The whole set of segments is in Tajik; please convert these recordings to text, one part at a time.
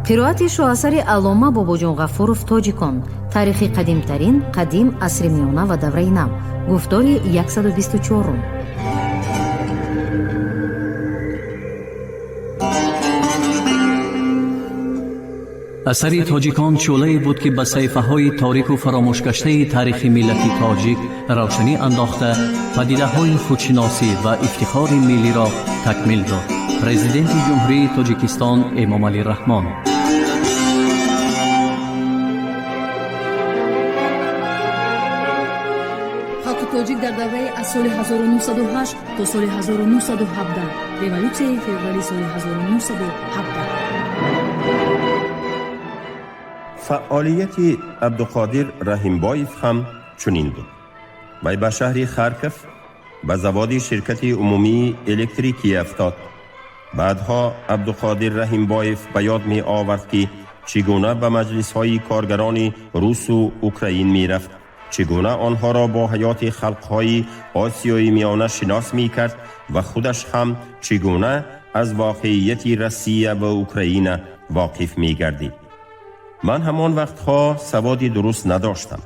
Қироати шоҳасари Аллома Бобоҷон Ғафуров «Тоҷикон. Таърихи қадимтарин, қадим, асри миёна ва давраи нав». Гуфтори 124. Асари «Тоҷикон» шӯълае буд, ки ба саҳифаҳои торику фаромӯшгаштаи таърихи миллати тоҷик равшанӣ андохта, падидаҳои худшиносӣ ва ифтихори миллиро такмил дод. Президенти Ҷумҳурии Тоҷикистон Эмомалӣ Раҳмон. Халқи тоҷик дар давраи аз соли 1908 то соли 1917, революсияи феврали соли 1917. Фаъолияти Абдуқодир Раҳимбоев ҳам чунин буд. Вай ба шаҳри Харков, ба заводи ширкати умумии электрикӣ афтод. Баъдҳо Абдуқодир Раҳимбоев ба ёд меовард, ки чӣ гуна ба маҷлисҳои коргарони русу украин мерафт, чӣ гуна онҳоро бо ҳаёти халқҳои Осиёи Миёна шинос мекард ва худаш ҳам чӣ гуна аз воқеияти Россия ва Украина воқиф мегардид. Ман ҳамон вақтҳо саводи дуруст надоштам,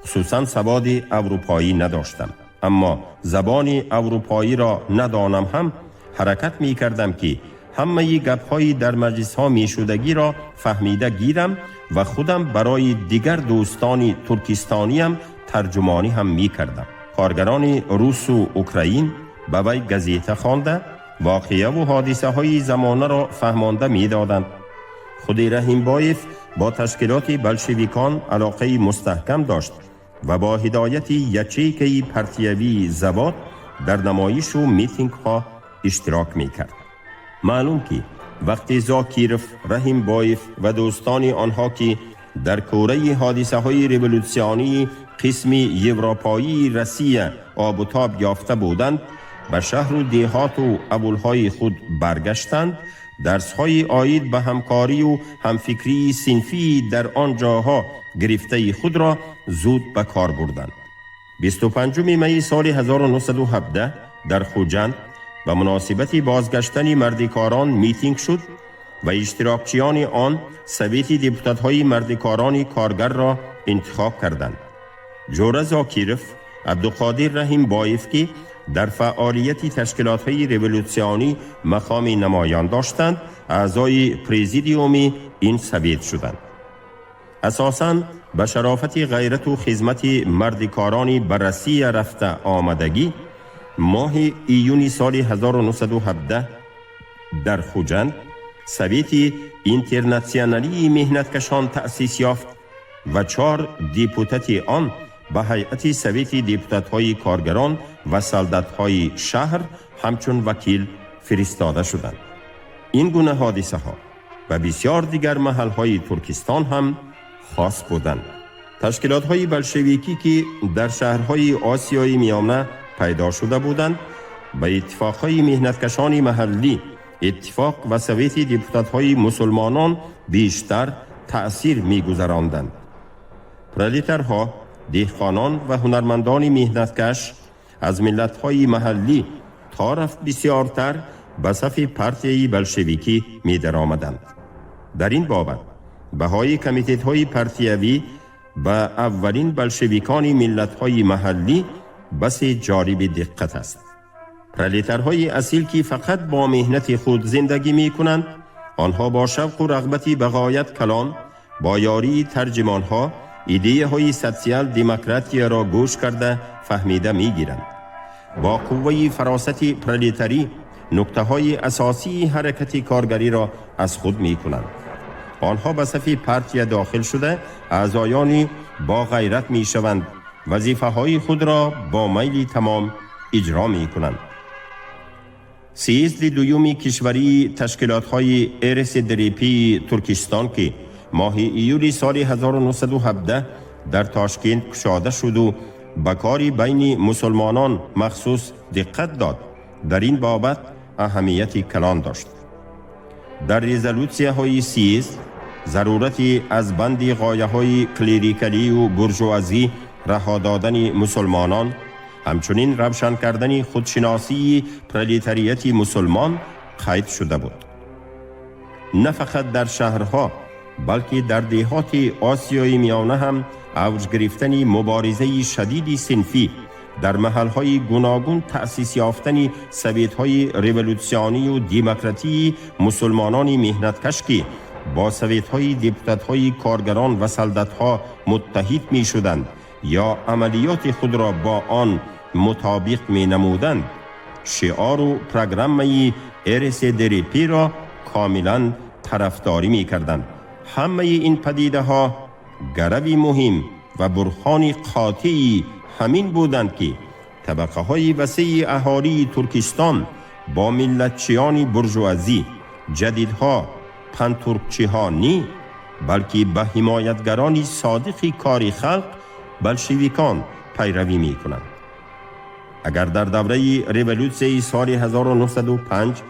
хусусан саводи аврупоӣ надоштам, аммо забони аврупоиро надонам ҳам, ҳаракат мекардам, ки ҳамаи гапҳои дар маҷлисҳо мешудагиро фаҳмида гирам ва худам барои дигар дӯстони туркистониям тарҷумонӣ ҳам мекардам. Коргарони русу украин ба вай газета хонда, воқеаву ҳодисаҳои замонаро фаҳмонда медоданд. Худи Раҳимбоев бо ташкилоти болшевикон алоқаи мустаҳкам дошт ва бо ҳидояти ячейкаи партиявии завод дар намоишу митингҳо иштирок мекард. Маълум, ки вақте Зокиров, Раҳимбоев ва дӯстони онҳо, ки дар кӯраи ҳодисаҳои революсионии қисми европоии Россия обутоб ёфта буданд, ба шаҳру деҳоту авулҳои худ баргаштанд, дарсҳои оид ба ҳамкорию ҳамфикрии синфии дар он ҷоҳо гирифтаи худро зуд ба кор бурданд. 25 майи соли 1917 дар Хуҷанд ба муносибати бозгаштани мардикорон митинг шуд ва иштирокчиёни он Совети депутатҳои мардикорони коргарро интихоб карданд. Ҷӯра Зокиров, Абдуқодир Раҳимбоев, ки дар фаъолияти ташкилотҳои революсионӣ мақоми намоён доштанд, аъзои президиуми ин совет шуданд. Асосан ба шарофати ғайрату хизмати мардикорони ба Россия рафта омадагӣ, моҳи июни соли 1917 дар Хуҷанд Совети интернатсионалии меҳнаткашон таъсис ёфт ва чор депутати он ба ҳайати Совети депутатҳои коргарон ва солдатҳои шаҳр ҳамчун вакил фиристода шуданд. Ин гуна ҳодисаҳо ба бисёр дигар маҳалҳои Туркистон ҳам хос буданд. Ташкилотҳои болшевикӣ, ки дар шаҳрҳои Осиёи Миёна пайдо шуда буданд, ба иттифоқҳои меҳнаткашони маҳаллӣ, иттифоқ ва Совети депутатҳои мусулмонон бештар таъсир мегузаронданд. Пролетарҳо, деҳқонон ва ҳунармандони меҳнаткаш аз миллатҳои маҳаллӣ то рафт бисёртар ба сафи партияи болшевикӣ медаромаданд. Дар ин бобат баҳои комитетҳои партиявӣ ба аввалин болшевикони миллатҳои маҳаллӣ басе ҷолиби диққат аст. Пролетарҳои асил, ки фақат бо меҳнати худ зиндагӣ мекунанд, онҳо бо шавқу рағбати ба ғоят калон, бо ёрии тарҷимонҳо идеяҳои социал-демократияро гӯш карда, фаҳмида мегиранд. Бо қувваи фаросати пролетарӣ нуктаҳои асосии ҳаракати коргариро аз худ мекунанд. Онҳо ба сафи партия дохил шуда, аъзоёни бо ғайрат мешаванд, вазифаҳои худро бо майли тамом иҷро мекунанд. Съезди дуюми кишварии ташкилотҳои РСДРП Туркистон, ки моҳи июли соли 1917 дар Тошкент кушода шуду ба кори байни мусулмонон махсус диққат дод, дар ин бобат аҳамияти калон дошт. Дар резолюсияҳои съезд зарурати аз банди ғояҳои клерикалию буржуазӣ раҳо додани мусулмонон, Ҳамчунин равшан кардани худшиносии пролетарияти мусулмон қайд шуда буд. На фақат дар шаҳрҳо, балки дар деҳоти Осиёи Миёна ҳам авҷ гирифтани муборизаи шадиди синфӣ, дар маҳалҳои гуногун таъсис ёфтани советҳои революсионию демократии мусулмонони меҳнаткаш, ки бо советҳои депутатҳои коргарон ва солдатҳо муттаҳид мешуданд ё амалиёти худро бо он мутобиқ менамуданд, шиору программаи РСДРП-ро комилан тарафдорӣ мекарданд. Ҳамаи ин падидаҳо гарави муҳим ва бурҳони қотеи ҳамин буданд, ки табақаҳои васеи аҳолии Туркистон бо миллатчиёни буржуазӣ, ҷадидҳо, пантуркчиҳо ни, балки ба ҳимоятгарони содиқи кори халқ, болшевикон пайравӣ мекунанд. Агар дар давраи революсияи соли 1905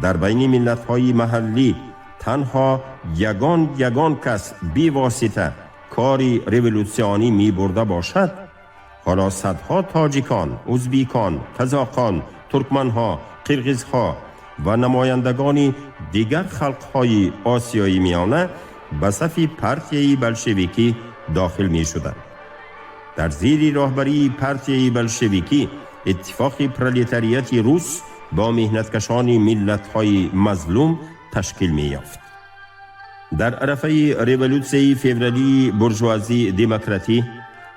дар байни миллатҳои маҳаллӣ танҳо ягон ягон кас бевосита кори революсионӣ мебурда бошад, ҳоло садҳо тоҷикон, узбекон, қазоқон, туркманҳо, қирғизҳо ва намояндагони дигар халқҳои Осиёи Миёна ба сафи партияи болшевикӣ дохил мешуданд. Дар зири роҳбарии партияи болшевикӣ иттифоқи пролетарияти рус бо меҳнаткашони миллатҳои мазлум ташкил меёфт. Дар арафаи революсияи февралии буржуазӣ демократӣ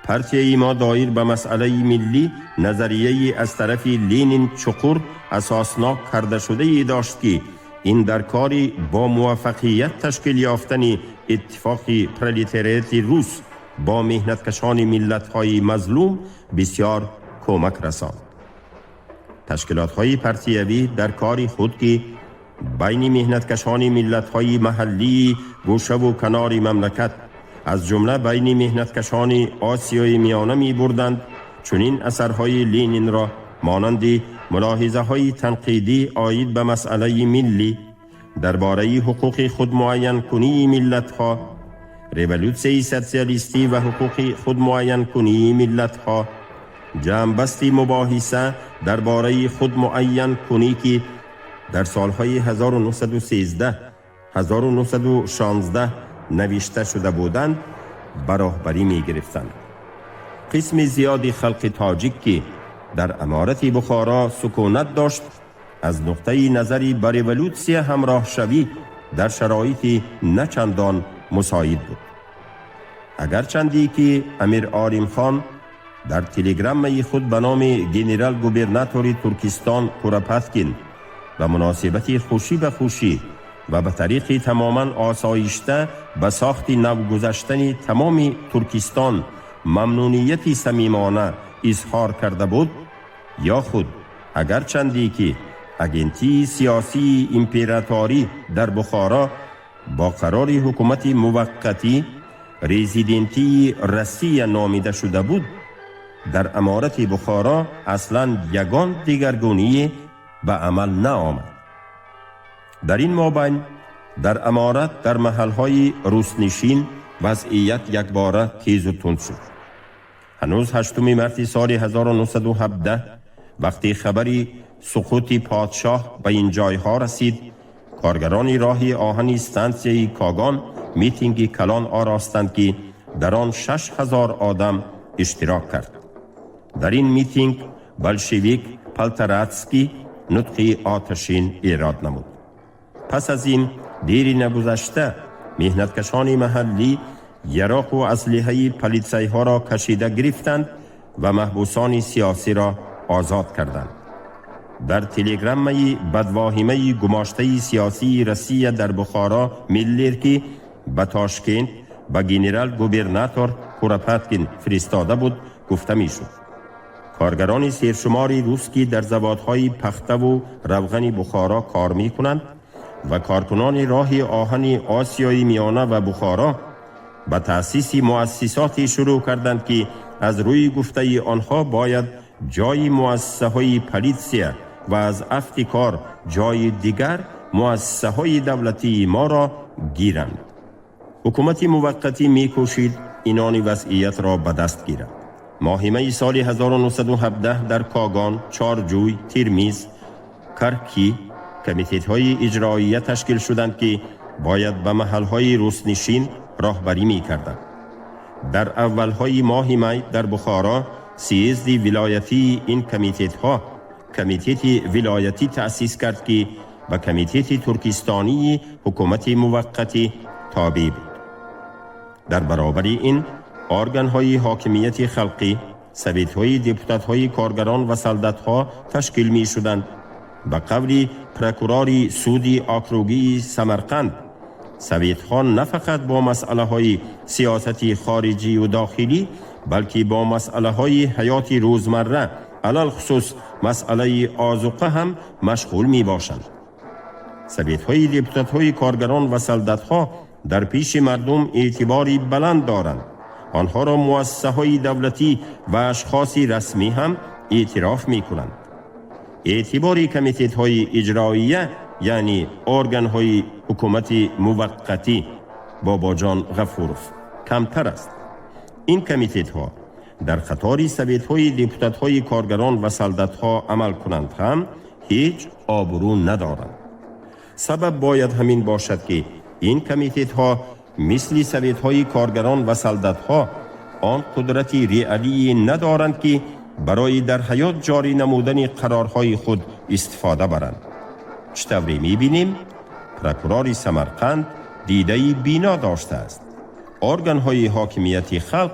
партияи мо доир ба масъалаи миллӣ назарияи аз тарафи Ленин чуқур асоснок кардашудае дошт, ки ин дар кори бо муваффақият ташкил ёфтани иттифоқи пролетариати рус бо меҳнаткашони миллатҳои мазлум бисёр кӯмак расонд. Ташкилотҳои партиявӣ дар кори худ, ки байни меҳнаткашони миллатҳои маҳаллии гӯшаву канори мамлакат, аз ҷумла байни меҳнаткашони Осиёи Миёна мебурданд, чунин асарҳои Ленинро монанди мулоҳизаҳои танқидӣ оид ба масъалаи миллӣ, дар бораи ҳуқуқи худмуайянкунии миллатҳо, революсияи социалистӣ ва ҳуқуқи худмуайянкунии миллатҳо, ҷамъбасти мубоҳиса дар бораи худмуайянкунӣ, ки дар солҳои 1913 1916 навишта шуда буданд, ба роҳбарӣ мегирифтанд. Қисми зиёди халқи тоҷик, ки дар аморати Бухоро сукунат дошт, аз нуқтаи назари ба революсия ҳамроҳшавӣ дар шароити начандон мусоид буд. Агарчанде ки Амир Олимхон дар телеграммаи худ ба номи генерал-губернатори Туркистон Куропаткин ба муносибати хушӣ ба хушӣ ва ба тариқи тамоман осоишта ба сохти навгузаштани тамоми Туркистон мамнунияти самимона изҳор карда буд, ё худ агарчанде ки агентии сиёсии императорӣ дар Бухоро бо қарори ҳукумати муваққатӣ резидентии Россия номида шуда буд, дар аморати Бухоро аслан ягон дигаргуние ба амал наомад. Дар ин мобайн дар аморат дар маҳалҳои руснишин вазъият якбора тезу тунд шуд. Ҳанӯз 8 марти соли 1917, вақте хабари суқути подшоҳ ба ин ҷойҳо расид, коргарони роҳи оҳани стансияи Когон митинги калон оростанд, ки дар он 6000 одам иштирок кард. Дар ин митинг болшевик Полторацкий нутқи оташин эрод намуд. Пас аз ин дери нагузашта меҳнаткашони маҳаллӣ яроқу аслиҳаи политсайҳоро кашида гирифтанд ва маҳбусони сиёсиро озод карданд. Дар телеграммаи бадвоҳимаи гумоштаи сиёсии Россия дар Бухоро Миллер, ки ба Тошкент ба генерал-губернатор Куропаткин фиристода буд, гуфта мешуд: коргарони сершумори рус, ки дар заводҳои пахтаву равғани Бухоро кор мекунанд, ва коркунони роҳи оҳани Осиёи Миёна ва Бухоро ба таъсиси муассисоте шурӯъ карданд, ки аз рӯи гуфтаи онҳо бояд ҷои муассисаҳои политсия ва аз афти кор ҷои дигар муассисаҳои давлатии моро гиранд. Ҳукумати муваққатӣ мекӯшид инони вазъиятро ба даст гирад. Моҳи майи соли 1917 дар Когон, Чорҷӯй, Тирмиз, Карки комитетҳои иҷроия ташкил шуданд, ки бояд ба маҳалҳои руснишин роҳбарӣ мекарданд. Дар аввалҳои моҳи май дар Бухоро съезди вилоятии ин комитетҳо комитети вилоятӣ таъсис кард, ки ба комитети туркистонии ҳукумати муваққатӣ тобеъ буд. Дар баробари ин органҳои ҳокимияти халқӣ, советҳои депутатҳои коргарон ва солдатҳо ташкил мешуданд. Ба қавли прокурори суди округии Самарқанд, советҳо на фақат бо масъалаҳои сиёсати хориҷию дохилӣ, балки бо масъалаҳои ҳаёти рӯзмарра, алалхусус масъалаи озуқа ҳам машғул мебошанд. Советҳои депутатҳои коргарон ва солдатҳо дар пеши мардум эътибори баланд доранд. Онҳоро муассисаҳои давлатӣ ва ашхоси расмӣ ҳам эътироф мекунанд. Эътибори комитетҳои иҷроия, яъне органҳои ҳукумати муваққатӣ Бобоҷон Ғафуров, камтар аст. Ин комитетҳо дар қатори советҳои депутатҳои коргарон ва солдатҳо амал кунанд ҳам, ҳеҷ обрӯ надоранд. Сабаб бояд ҳамин бошад, ки ин комитетҳо мисли советҳои коргарон ва солдатҳо он қудрати реалие надоранд, ки барои дар ҳаёт ҷорӣ намудани қарорҳои худ истифода баранд. Чӣ тавре мебинем, прокурори Самарқанд дидаи бино доштааст. Органҳои ҳокимияти халқ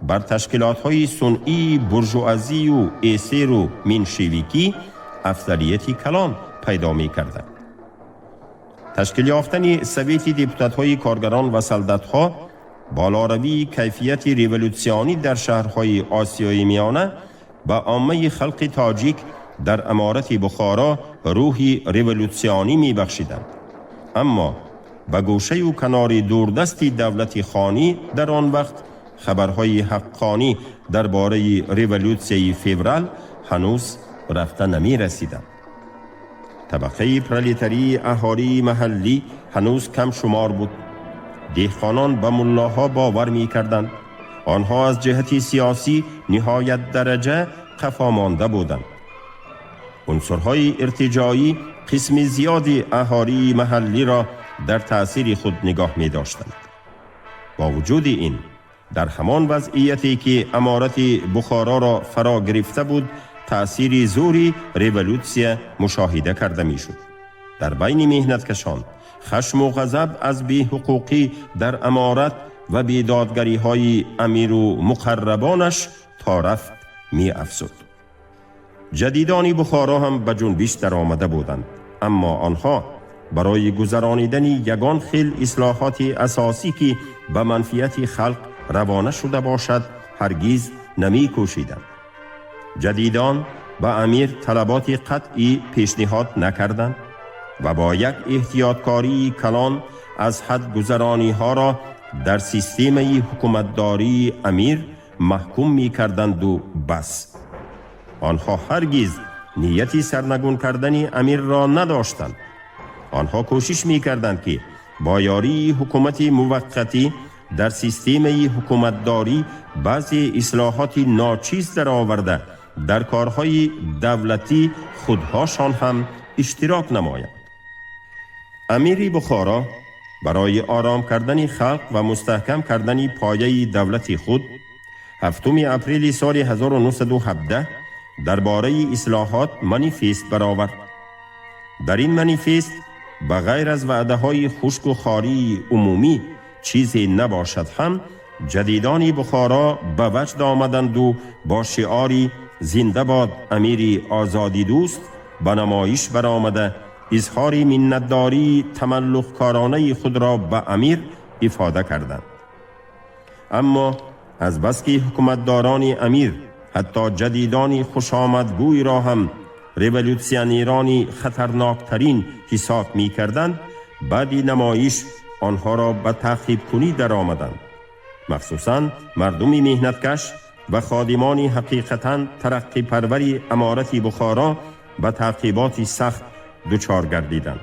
бар ташкилотҳои сунъии буржуазию эсеру меншевикӣ афзалияти калон пайдо мекарданд. Ташкил ёфтани совети депутатҳои коргарон ва солдатҳо, болоравии кайфияти революсионӣ дар шаҳрҳои Осиёи Миёна ба оммаи халқи тоҷик дар аморати Бухоро рӯҳи революсионӣ мебахшиданд. Аммо ба гӯшаю канори дурдасти давлати хонӣ дар он вақт хабарҳои ҳаққонӣ дар бораи революсияи феврал ҳанӯз рафта намерасиданд. Табақаи пролетарии аҳолии маҳаллӣ ҳанӯз кам шумор буд. Деҳқонон ба муллоҳо бовар мекарданд. Онҳо аз ҷиҳати сиёсӣ ниҳоят дараҷа қафомонда буданд. Унсурҳои иртиҷоӣ қисми зиёди аҳолии маҳаллиро дар таъсири худ нигоҳ медоштанд. Бо вуҷуди ин, дар ҳамон вазъияте ки аморати Бухороро фаро гирифта буд, таъсири зӯри революсия мушоҳида карда мешуд. Дар байни меҳнаткашон хашму ғазаб аз беҳуқуқӣ дар аморат ва бедодгариҳои амиру муқаррабонаш то рафт меафзуд. Ҷадидони Бухоро ҳам ба ҷунбиш даромада буданд, аммо онҳо барои гузаронидани ягон хел ислоҳоти асосӣ, ки ба манфиати халқ равона шуда бошад, ҳаргиз намекӯшиданд. Ҷадидон ба амир талаботи қатъӣ пешниҳод накарданд ва бо як эҳтиёткории калон аз ҳад гузарониҳоро дар системаи ҳукуматдории амир маҳкум мекарданду бас. Онҳо ҳаргиз нияти сарнагун кардани амирро надоштанд. Онҳо кӯшиш мекарданд, ки бо ёрии ҳукумати муваққатӣ дар системаи ҳукуматдорӣ баъзе ислоҳоти ночиз дароварда, дар корҳои давлатӣ худҳошон ҳам иштирок намоянд. Амири Бухоро барои ором кардани халқ ва мустаҳкам кардани пояи давлати худ 7 апрели соли 1917 дар бораи ислоҳот манифест баровард. Дар ин манифест ба ғайр аз ваъдаҳои хушку хории умумӣ чизе набошад ҳам, ҷадидони Бухоро ба ваҷд омаданду бо шиори «Зинда бод амири озодидӯст» ба намоиш баромада, изҳори миннатдории тамаллуқкоронаи худро ба амир ифода карданд. Аммо азбаски ҳукуматдорони амир ҳатто ҷадидони хушомадгӯйро ҳам революсионерони хатарноктарин ҳисоб мекарданд, баъди намоиш онҳоро ба таъқибкунӣ даромаданд. Махсусан мардуми меҳнаткаш ва ходимони ҳақиқатан тараққипарвари аморати Бухоро ба таъқиботи сахт дучор гардиданд.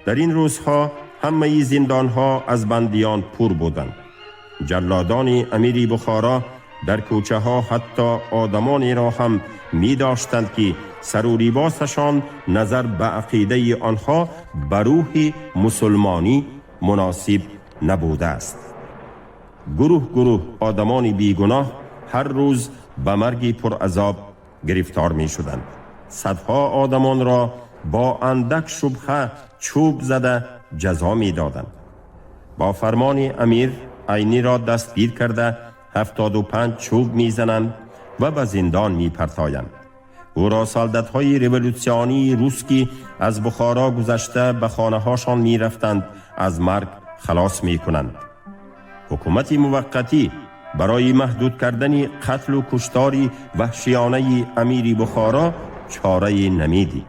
Дар ин рӯзҳо ҳамаи зиндонҳо аз бандиён пур буданд. Ҷаллодони амири Бухоро Дар кӯчаҳо ҳатто одамонеро ҳам медоштанд, ки сару либосашон назар ба ақидаи онҳо ба рӯҳи мусулмонӣ муносиб набудааст. Гурӯҳ гурӯҳ одамони бегуноҳ ҳар рӯз ба марги пуразоб гирифтор мешуданд. Садҳо одамонро бо андак шубҳа чӯб зада ҷазо медоданд. Бо фармони амир Айниро дастгир карда 75 чӯб мезананд ва ба зиндон мепартоянд. Ӯро солдатҳои революсионии рус, ки аз Бухоро гузашта ба хонаҳошон мерафтанд, аз марг халос мекунанд. Ҳукумати муваққатӣ барои маҳдуд кардани қатлу куштори ваҳшиёнаи амири Бухоро чорае намедид.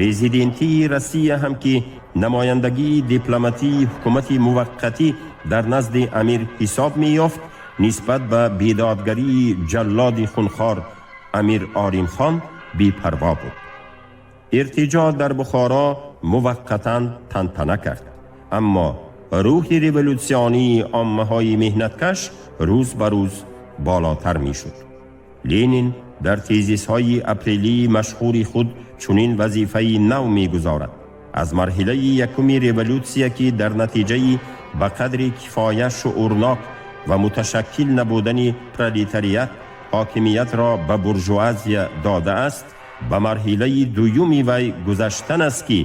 Резидентии Россия ҳам, ки намояндагии дипломатии ҳукумати муваққатӣ дар назди амир ҳисоб меёфт, нисбат ба бедодгарии ҷаллоди хунхор амир Оримхон бепарво буд. Иртиҷоъ дар Бухоро муваққатан тантана кард, аммо рӯҳи революсионии оммаҳои меҳнаткаш рӯз ба рӯз болотар мешуд. Ленин дар тезисҳои апрелии машҳури худ чунин вазифаи нав мегузорад: аз марҳилаи якуми революсия, ки дар натиҷаи ба қадри кифоя шуурнок ва муташаккил набудани пролетариат ҳокимиятро ба буржуазия додааст, ба марҳилаи дуюми вай гузаштан аст, ки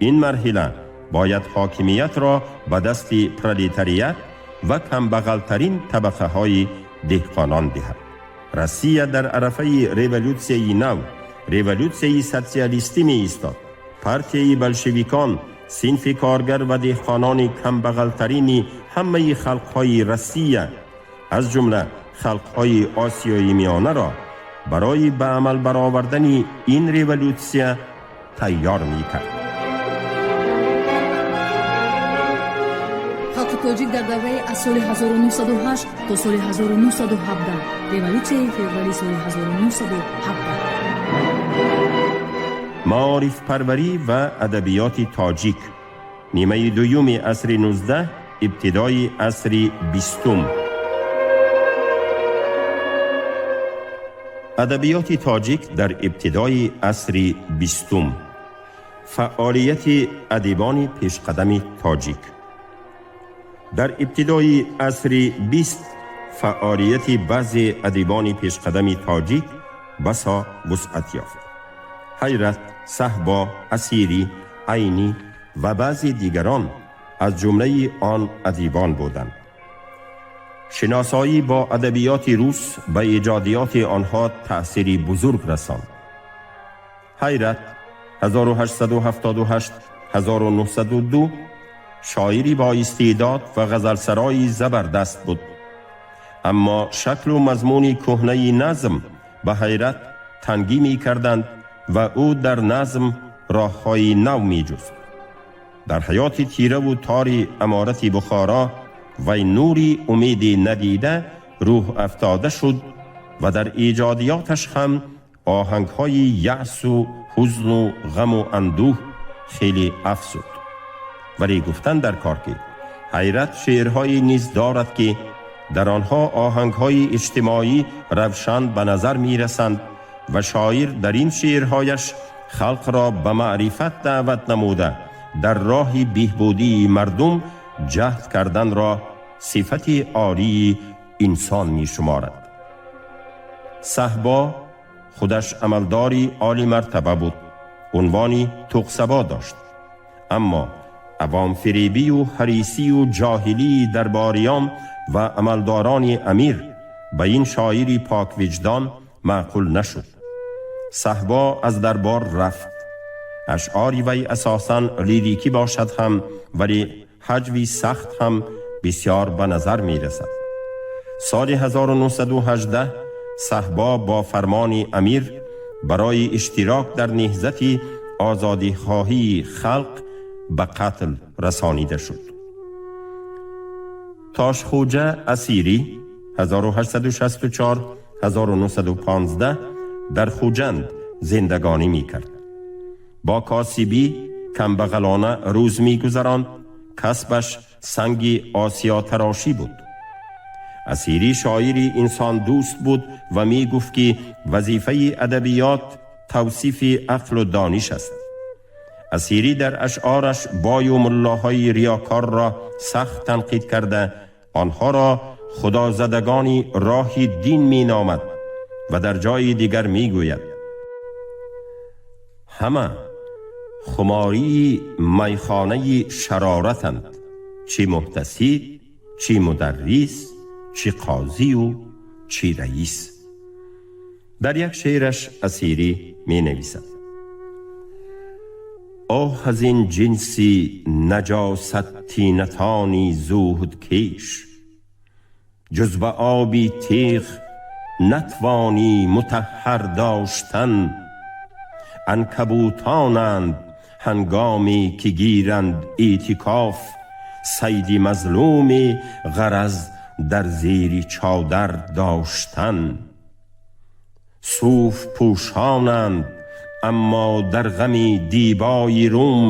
ин марҳила бояд ҳокимиятро ба дасти пролетариат ва камбағалтарин табақаҳои деҳқонон диҳад. Россия дар арафаи революсияи нав, революсияи социалистӣ меистод. Партияи болшевикон синфи коргар ва деҳқонони камбағалтарини ҳамаи халқҳои Россия, аз ҷумла халқҳои Осиёи Миёнаро барои ба амал баровардани ин революсия тайёр мекард. Халқи тоҷик дар давраи аз соли 1908 то соли 1917, революсияи феврали соли 1917. Маорифпарварӣ ва адабиёти тоҷик, нимаи дуюми асри 19, ибтидои асри 20. Адабиёти тоҷик дар ибтидои асри 20. Фаъолияти адибони пешқадами тоҷик дар ибтидои асри 20. Фаъолияти баъзе адибони пешқадами тоҷик басо вусъат ёфт. Ҳайрат, Саҳбо, Асирӣ, Айнӣ ва баъзе дигарон аз ҷумлаи он адибон буданд. Шиносоӣ бо адабиёти рус ба эҷодиёти онҳо таъсири бузург расонд. Ҳайрат 1878 1902 шоири боистеъдод ва ғазалсарои забардаст буд, аммо шаклу мазмуни кӯҳнаи назм ба Ҳайрат тангӣ мекарданд ва ӯ дар назм роҳҳои нав меҷуст. Дар ҳаёти тираву тори аморати Бухоро вай нури умеди надида рӯҳ афтода шуд ва дар эҷодиёташ ҳам оҳангҳои яъсу ҳузну ғаму андӯҳ хеле афзуд. Вале гуфтан дар кор, ки Ҳайрат шеърҳое низ дорад, ки дар онҳо оҳангҳои иҷтимоӣ равшан ба назар мерасанд ва шоир дар ин шеърҳояш халқро ба маърифат даъват намуда, дар роҳи беҳбудии мардум ҷаҳд карданро сифати олии инсон мешуморад. Саҳбо худаш амалдори олимартаба буд, унвони туқсабо дошт, аммо авомфиребию ҳарисию ҷоҳилии дарбориён ва амалдорони амир ба ин шоири поквиҷдон маъқул нашуд. Саҳбо аз дарбор рафт. Ашъори вай асосан лирикӣ бошад ҳам, вале ҳаҷви сахт ҳам бисёр ба назар мерасад. Соли 1918 Саҳбо бо фармони амир барои иштирок дар наҳзати озодихоҳии халқ ба қатл расонида шуд. Тошхӯҷа Асирӣ 1864 1915 дар Хуҷанд зиндагонӣ мекард. Бо косибӣ камбағалона рӯз мегузаронд. Касбаш санги осиётарошӣ буд. Асирӣ шоири инсондӯст буд ва мегуфт, ки вазифаи адабиёт тавсифи ақлу дониш аст. Асирӣ дар ашъораш бою муллоҳои риёкорро сахт танқид карда, онҳоро худозадагони роҳи дин меномад ва дар ҷои дигар мегӯяд: ҳама хумории майхонаи шароратанд, чӣ муҳтасиб, чӣ мударрис, чӣ қозию чӣ раис. Дар як шеъраш Асирӣ менависад: оҳ аз ин ҷинси наҷосат тинатони зуҳдкеш, ҷуз ба оби тиғ натвонӣ мутаҳҳар доштан. Анкабутонанд ҳангоме ки гиранд эътикоф, сайди мазлуми ғараз дар зери чодар доштан. Суф пӯшонанд, аммо дар ғами дибои Рум,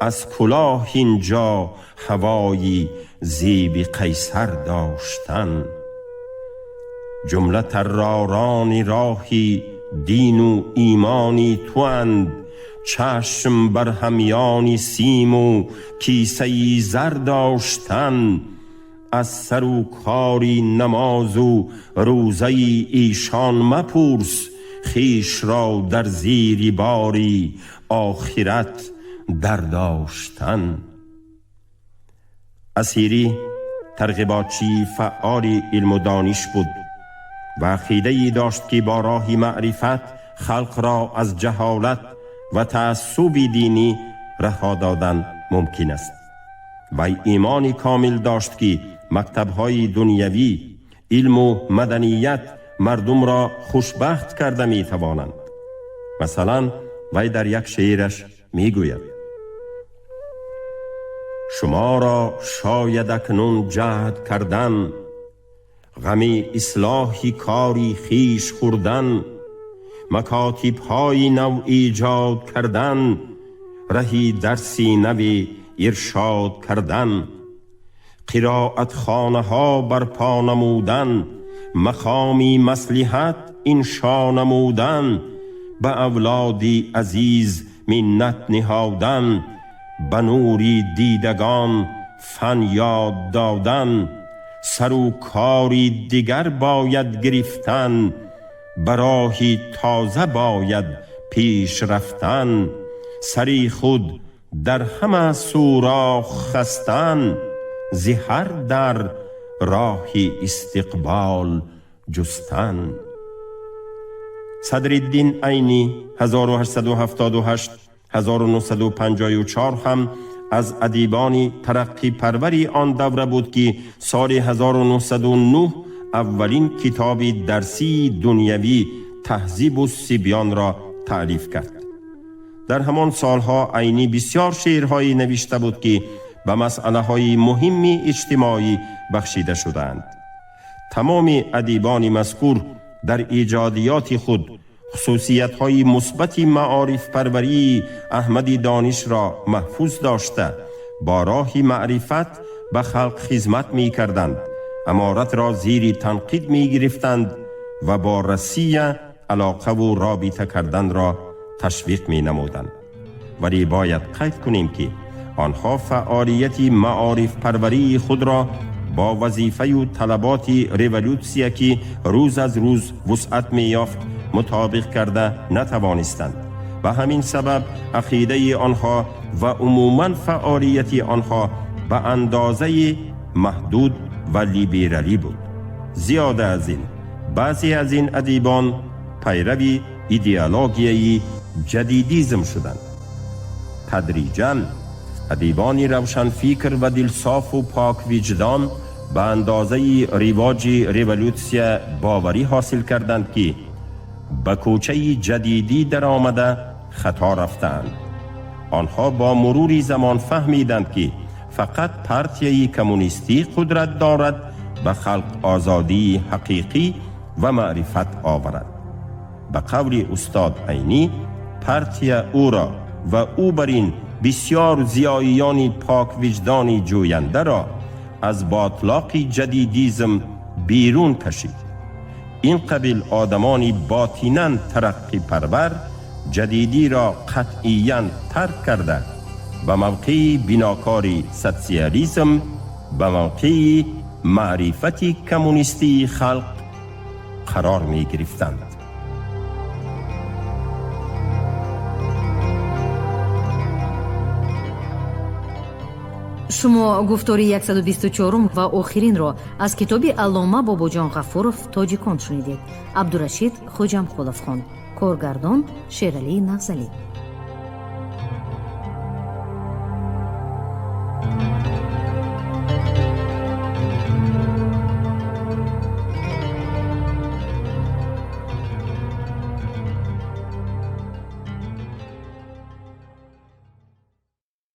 аз кулоҳ инҷо ҳавои зеби Қайсар доштан. Ҷумла тарророни роҳи дину имони туанд, чашм бар ҳамёни симу кисаи зар доштан. Аз сару кори намозу рӯзаи эшон мапурс, хешро дар зери бори охират дар доштан. Асирӣ тарғиботчии фаъоли илму дониш буд ва ақидае дошт, ки бо роҳи маърифат халқро аз ҷаҳолат ва таассуби динӣ раҳо додан мумкин аст. Вай имони комил дошт, ки мактабҳои дунявӣ, илму маданият мардумро хушбахт карда метавонанд. Масалан, вай дар як шеъраш мегӯяд: шуморо шояд акнун ҷаҳд кардан, ғами ислоҳи кори хиш хӯрдан, макотибҳои нав эҷод кардан, раҳи дарси нави иршод кардан, қироатхонаҳо барпо намудан, мақоми маслиҳат иншо намудан, ба авлоди азиз миннат ниҳодан, ба нури дидагон фан ёд додан, сару кори дигар бояд гирифтан, ба роҳи тоза бояд пеш рафтан, сари худ дар ҳама сӯрох хастан, зи ҳар дар роҳи истиқбол ҷустан. Садриддин Айнӣ 1878 1954 ҳам аз адибони тараққипарвари он давра буд, ки соли 1909 аввалин китоби дарсии дунявӣ Таҳзибу сибёнро таълиф кард. Дар ҳамон солҳо Айнӣ бисёр шеърҳое навишта буд, ки ба масъалаҳои муҳимми иҷтимоӣ бахшида шудаанд. Тамоми адибони мазкур дар эҷодиёти худ хусусиятҳои мусбати маорифпарварии Аҳмади Донишро маҳфуз дошта, бо роҳи маърифат ба халқ хизмат мекарданд, аморатро зери танқид мегирифтанд ва бо Россия алоқаву робита карданро ташвиқ менамуданд. Вале бояд қайд кунем, ки онҳо фаъолияти маорифпарварии худро бо вазифаю талаботи революсия, ки рӯз аз рӯз вусъат меёфт, мутобиқ карда натавонистанд. Ба ҳамин сабаб ақидаи онҳо ва умуман фаъолияти онҳо ба андозаи маҳдуд ва либералӣ буд. Зиёда аз ин, баъзе аз ин адибон пайрави идеологияи ҷадидизм шуданд. Тадриҷан адибони равшанфикр ва дилсофу поквиҷдон ба андозаи ривоҷи революсия боварӣ ҳосил карданд, ки ба кӯчаи ҷадидӣ даромада хато рафтаанд. Онҳо бо мурури замон фаҳмиданд, ки фақат партияи коммунистӣ қудрат дорад ба халқ озодии ҳақиқӣ ва маърифат оварад. Ба қавли устод Айнӣ, партия ӯро ва ӯ бар ин бисёр зиёиёни поквиҷдони ҷӯяндаро аз ботлоқи ҷадидизм بیرون کشید. این قبیل آدمانی باطناً ترقی پرور جدیدی را قطعیاً ترک کرده به موقع بناکاری سوسیالیسم، به موقع معرفت کمونیستی خلق قرار می گرفتند. Шумо гуфтори 124 ва охиринро аз китоби Аллома Бобоҷон Ғафуров «Тоҷикон» шунидед. Абдурашид Хоҷамхулов хонд. Коргардон Шералӣ Нағзалӣ.